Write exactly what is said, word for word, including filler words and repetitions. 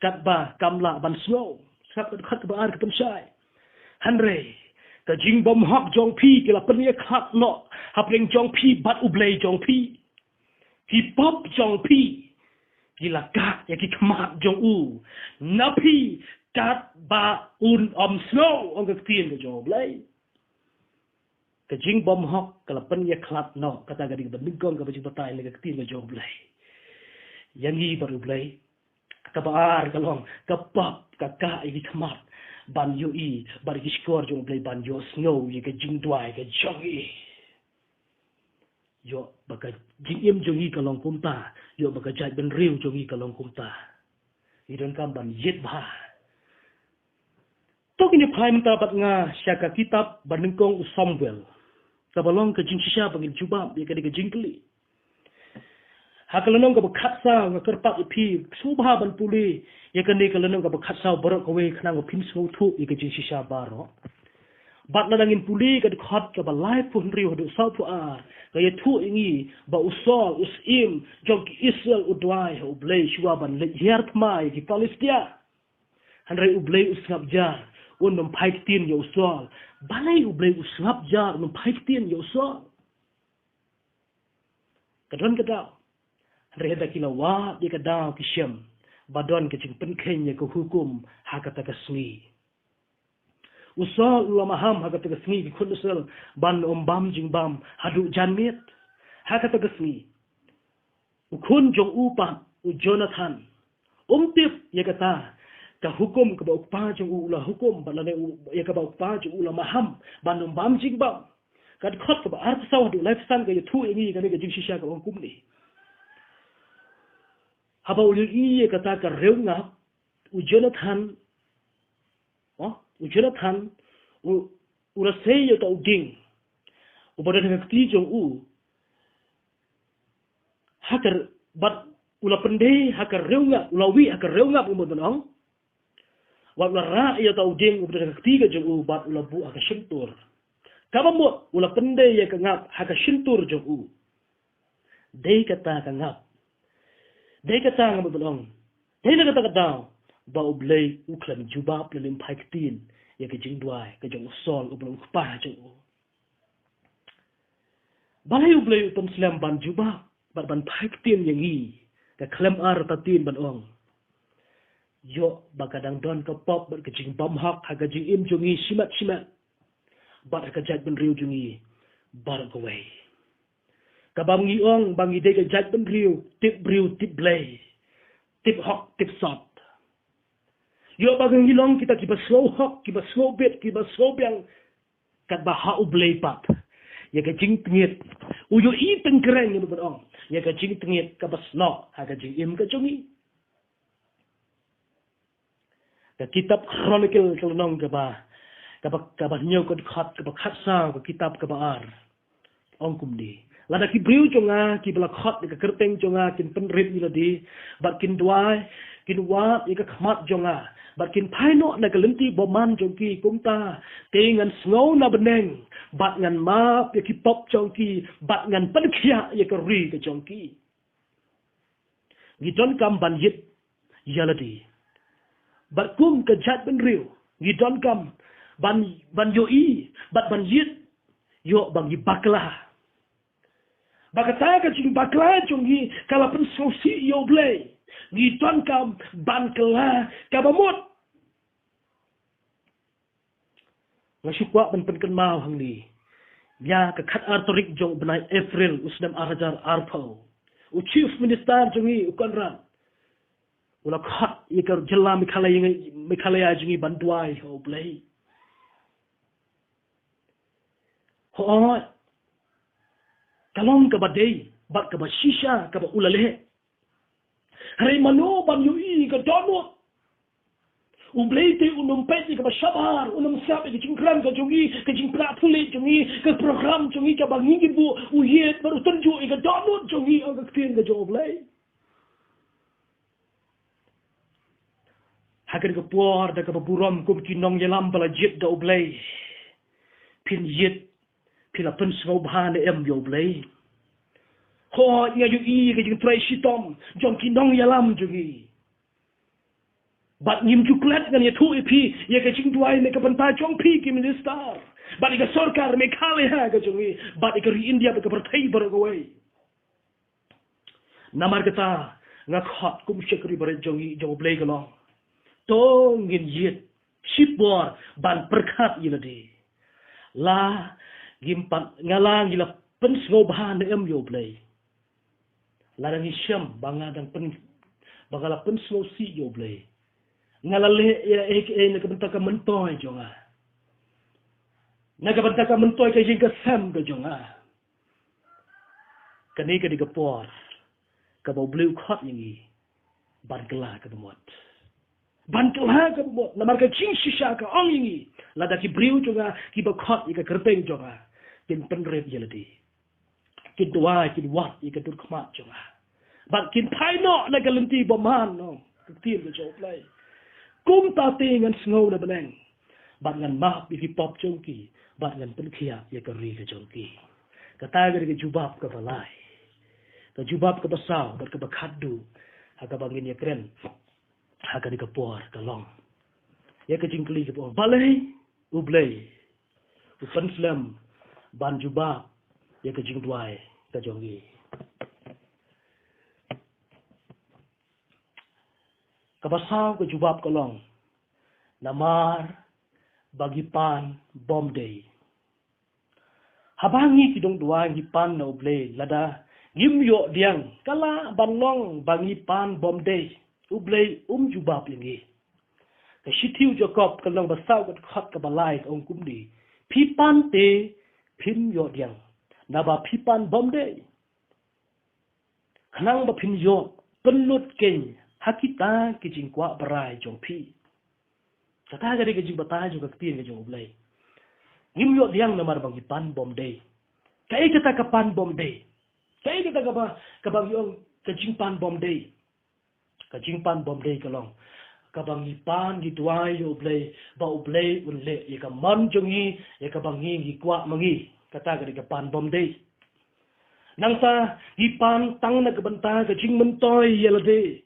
katba kam lah ban sngew. Sngap ka dkhot kaba ar ka pynshai. Hynrei ka jingbymhok jong phi ki la pynïakhlad noh hapdeng jong phi bad U Blei jong phi. Ki pop jong phi ki la kah ïa ki khmat jong u na phi katba un ym sngew, ong ka ktien ka jong U Blei. Ka jingbymhok ka la pynïakhlad noh, kata ka dei kaba nyngkong kaba jingbatai na ka ktien ka jong U Blei. Ïa ngi bad U Blei. Kaba ar ka long ka pop ka kah ïa ki khmat ban ïohi bad ïa ki shkor jong U Blei ban ïohsngew ïa ka jingduwai ka jong ngi. Ïoh ba ka jingim jong ngi ka long kumta, ïoh ba ka jaitbynriew jong ngi ka long kumta. Ngi donkam ban ïit bha. To ngin ïa phai mynta bad nga sha ka kitab ba nyngkong u Samuel. Kaba long ka jingshisha ba ngin jubab ïa kane ka jingkylli. Ha ka lynnong kaba khatsaw nga kyrpad ïa phi sngewbha ban pule ïa kane ka lynnong kaba khatsaw baroh kawei khnang ba phin sngewthuh ïa ka jingshisha baroh. Bad lada ngin pule ka dkhot kaba laiphew hynriew haduh sawphew ar, ka ïathuh ïa ngi ba u Saul, u syiem jong ki Israel, u duwai ha U Blei shuwa ban leit hiar thma ïa ki Philistia. Hynrei U Blei u sngap jar, un ym phai ktien ïa u Saul. Balei U Blei u sngap jar, un ym phai ktien ïa u Saul? Ka don ka daw. Hynrei hynda ki la wad ïa ka daw ki shem ba don ka jingpynkheiñ ïa ka hukum ha kata ka sngi. U Saul u la maham ha kata ka sngi ki khun Israel ban ym bam jingbam haduh janmiet. Ha kata ka sngi u khun jong u pat u Jonathan um tip ïa kata ka hukum kaba u kpa jong u u la hukum, bad lane u, ïa kaba u kpa jong u u la maham ban ym bam jingbam. Ka dkhot kaba arphew saw haduh laiphew san ka ïathuh ïa ngi ïa kane ka jingshisha kaba ong kumne. Haba u la ïohi ïa kata ka riewngap, u Jonathan, oh, u Jonathan u, u la sei ïa uta u dieng uba don ha ka kti jong u, ha ka r-, bad u la pyndei ha ka riewngap, u la wieh ha ka riewngap, u mut ban ong. Bad u la rah ïa uta u dieng uba don ha ka kti ka jong u bad u la buh ha ka shyntur. Kaba mut u la pyndei ïa ka ngap ha ka shyntur jong u. Dei kata ka ngap, dei kata nga mut ban ong, dei na kata ka daw ba U Blei u khlem jubab lane ym phai ktien ïa ka jingduwai ka jong u Saul uba long u kpa jong u. Balei U Blei u pynslem ban jubab bad ban phai ktien ïa ngi? Ka khlem artatien ban ong, ïoh ba ka dang don ka pop bad ka jingbymhok ha ka jingim jong ngi shimet shimet, bad ha ka jaitbynriew jong ngi baroh kawei. Kaba ngi ong ba ngi dei ka jaitbynriew tip briew tip Blei, tip hok tip sot. Ïoh ba ngi long kita kiba sngew hok, kiba sngew bit, kiba sngew biang, katba ha U Blei pat ïa ka jingtngit u ïohi tyngkreng, ïa ba ban ong, ïa ka jingtngit kaba snoh ha ka jingim ka jong ngi. Ka kitab Chronicle ka lynnong kaba, kaba, kaba hynñiew ka dkhot kaba khatsaw, ka kitab kaba ar. Ong kumne. Lada ki briew jong nga kiba la khot ïa ka kyrteng jong nga kin pynrit ïa lade bad kin duwai, kin wad ïa ka khmat jong nga bad kin phai noh na ka lynti bymman jong ki, kumta te ngan sngew na bneng bad ngan map ïa ki pop jong ki bad ngan pynkhiah ïa ka ri ka jong ki. Ngi donkam ban ïit ïa lade. Bad kum ka jaitbynriew ngi donkam ban, ban ïohi bad ban ïit, ïoh ba ngi bakla. Ba kata ka jingbakla jong ngi ka la pynsngewsih ïa U Blei. Ngi donkam ban kylla kaba mut. Nga shu kwah ban pynkynmaw hangne, ïa ka khatar tarik jong u bnai April u snem ar hajar arphew, u Chief Minister jong ngi u Conrad u la khot ïa ka jylla Meghalaya, Meghalaya jong ngi ban duwai ha U Blei. Hooid, ka long kaba dei bad kaba shisha kaba u la leh. Hynrei mano ban ïohi ka dohnud? U Blei te un ym peit ïa kaba shabar, un ym sngap ïa ka jingkren ka jong ngi, ka jingpynah pynleit jong ngi, ka program jong ngi kaba ngi buh, u ïeit bad u tynjuh ïa ka dohnud jong ngi, ong ka ktien ka jong U Blei. Ha kane ka por da kaba burom kum ki nongïalam ba la jied da U Blei, phin ïeit, phi la pynsngewbha ne em ïa U Blei? Hooid, nga ïohi ka jingtrei shitom jong ki nongïalam jong ngi. Bad ngim ju klet ngan ïathuh ïa phi ïa ka jingduwai na ka bynta jong phi ki minister, bad ïa ka sorkar Meghalaya ka jong ngi, bad ïa ka ri India bad ka pyrthei baroh kawei. Namar kata nga khot kum shakri barit jong ngi jong U Blei ka long, to ngin ïit shipor ban pyrkhat ïa lade. La ngim pat, nga la ngi la pynsngewbha ne em ïa U Blei? Lada ngi shem ba nga dang pyn, ba nga la pynsngewsih ïa U Blei, nga la leh ïa ei ei na ka bynta ka myntoi jong nga, na ka bynta ka myntoi ka ïing ka sem ka jong nga, kane ka dei ka por kaba U Blei u khot ïa ngi ban kylla kaba mut. Ban kylla kaba mut. Namar ka jingshisha ka ong ïa ngi, lada ki briew jong nga kiba khot ïa ka kyrteng jong nga kin pynrit ïa lade, kin duwai, kin wad ïa ka dur khmat jong nga, bad kin phai noh na ka lynti bymman, ong ka ktien ka jong U Blei. Kumta te ngan sngew na bneng bad ngan map ïa ki pop jong ki, bad ngan pynkhiah ïa ka ri ka jong ki. Kata ka dei ka jubab kaba lai. Ka jubab kaba saw bad kaba khatduh ha kaba ngin ïakren ha kane ka por ka long, ïa ka jingkylli kaba ong, balei U Blei u pynslem ban jubab ïa ka jingduwai ka jong ngi? Kaba saw ka jubab ka long, namar ba ngi pan bymdei. Haba ngi ki dong duwai ngi pan na U Blei, lada ngim ïoh diang, ka lah ban long ba ngi pan bymdei, U Blei um jubab ïa ngi. Ka shithi u Jakob ka lynnong ba saw ka dkhot kaba lai ka ong kumne, phi pan te phin ïoh diang, naba phi pan bymdei, khnang ba phin ïoh pynlut keiñ ha kita ki jingkwah brai jong phi. Kata ka dei ka jingbatai jong ka ktien ka jong U Blei. Ngim ïoh diang namar ba ngi pan bymdei. Kaei kata ka pan bymdei? Kaei kata kaba, kaba ngi ong ka jingpan bymdei? Ka jingpan bymdei ka long kaba ngi pan, ngi duwai ïa U Blei ba U Blei un leh ïa ka mon jong ngi, ïa kaba ngi ngi kwah ma ngi. Kata ka dei ka pan bymdei. Nangta ngi pan tang na ka bynta ka jingmyntoi ïa lade.